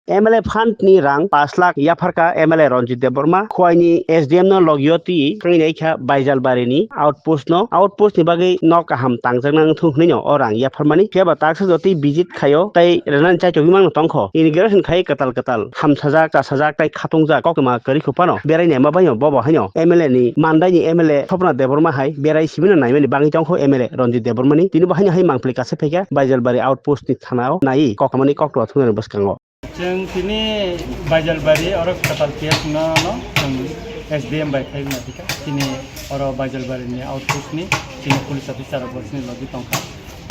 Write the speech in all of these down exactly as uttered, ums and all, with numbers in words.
M L A fund ni rang pash lakh yapharkha M L A Ranjit Debbarma, Khowai ni S D M no logio twi thangwi naikha Baijalbari ni outpost no, outpost ni bagwi nok kaham tangjak nang thung hwnwi no o rang yapharmani. Phiya ba taksa jotwi visit khaio tei rwnani chaichogwi mangno tongkho. Inauguration khai kwtal kwtal hamsajak, chasajak tei khatungjak koktwma kwrwi kho phano berai naima baino bobo haino M L A ni mandai ni M L A Swapna Debbarma hai berai simino naimani bagwi tongkho M L A Ranjit Debbarma ni. Tini bo haino hai mangpili kasa phaikha Baijalbari outpost ni thana o nai kokmani koktwma thungnani bwskango. Chwng tini Baijalbari oro kwtal P S no, no chwng S D M bai khai ma thika. Tini oro Baijalbari ni outpost ni tini police officer rok bosni logi tongkha.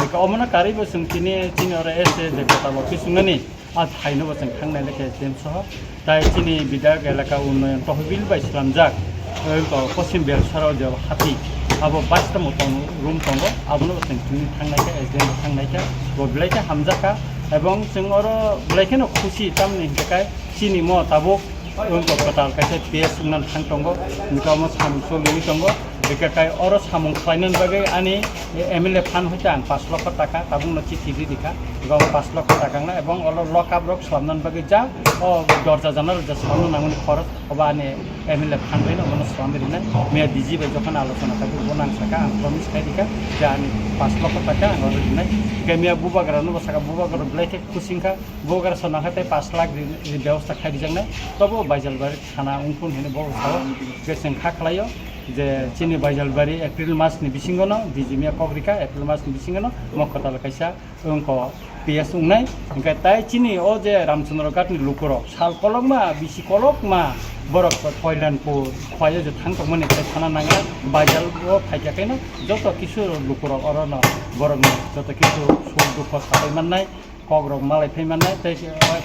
Eka omono karwi bo chwng tini, tini oro S A je kwtal office wngnani a thaino bo chwng thangnai le S D M soho. Tai chini bidhayok elaka unnoyon tohbil bai slamjak, oi ko Poschim Belsorao je hati, abo bais tamo tong room tongo, abono bo chwng tini thangnai kha, S D M bo thangnai kha, bo belai khe hamjak kha, ebong chwng oro belai kheno khusi, tamni hinkhe kai chini mo tabuk oi ko kwtal kaisa P S wngna thang tongo, hinkhe omo samung choliwi tongo, hinkhe kai oro samung khlainani bagwi ani M L A fund hoite ang pash lokho taka tabukno chithi ri rikha, ebong pash lokho taka wngna, ebong oro lock up rok slamnani bagwi ja o dorja janala ja slamna nangmani khorok. Obo ani M L A phan bai no bono swlamwi rinai. Miya D G bai jokhon alochona khai bo nang saka ang promise khai rikha je ani pash lokho taka ang oro rinai. Hinkhe miya bubagra no bo saka bubagra belai khe khusi wngkha. Bubagra sona kha tei pash lakh ri, ri bebosta khai rijaknai. Tobo Baijalbari thana wngphun hinwi bo sao. Hinkhe chwng kha khlaio je chini Baijalbari April mas ni bisingo no D G miya kok rikha, April mas ni bisingo no Mokotalo kaisa wngkho P S wngnai. Hinkhe tai chini o je Ramchandra Ghat ni lukurok sal kolokma, bisi kolokma borok Koilanpur, Khowai o je thang tongmani tai sana nangya, Baijal o phaikha khe no joto kisu lukurok oro no borok ni joto kisu suk dukho sapai mannai, kok rok malai phai mannai, tei,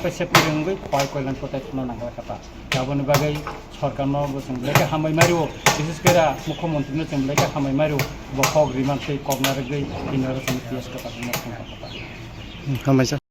tei sepni wngwi Khowai Koilanpur tai thangna nangya kha ta. Aboni bagwi sorkarno bo chwng belai khe hambai mairio, bises khe ra mukhyamantri no chwng belai khe hambai mairio, bo kok rimantwi kok narwgwi tini oro chwng P S kwtal no thangkha kha ta. Hambai sa.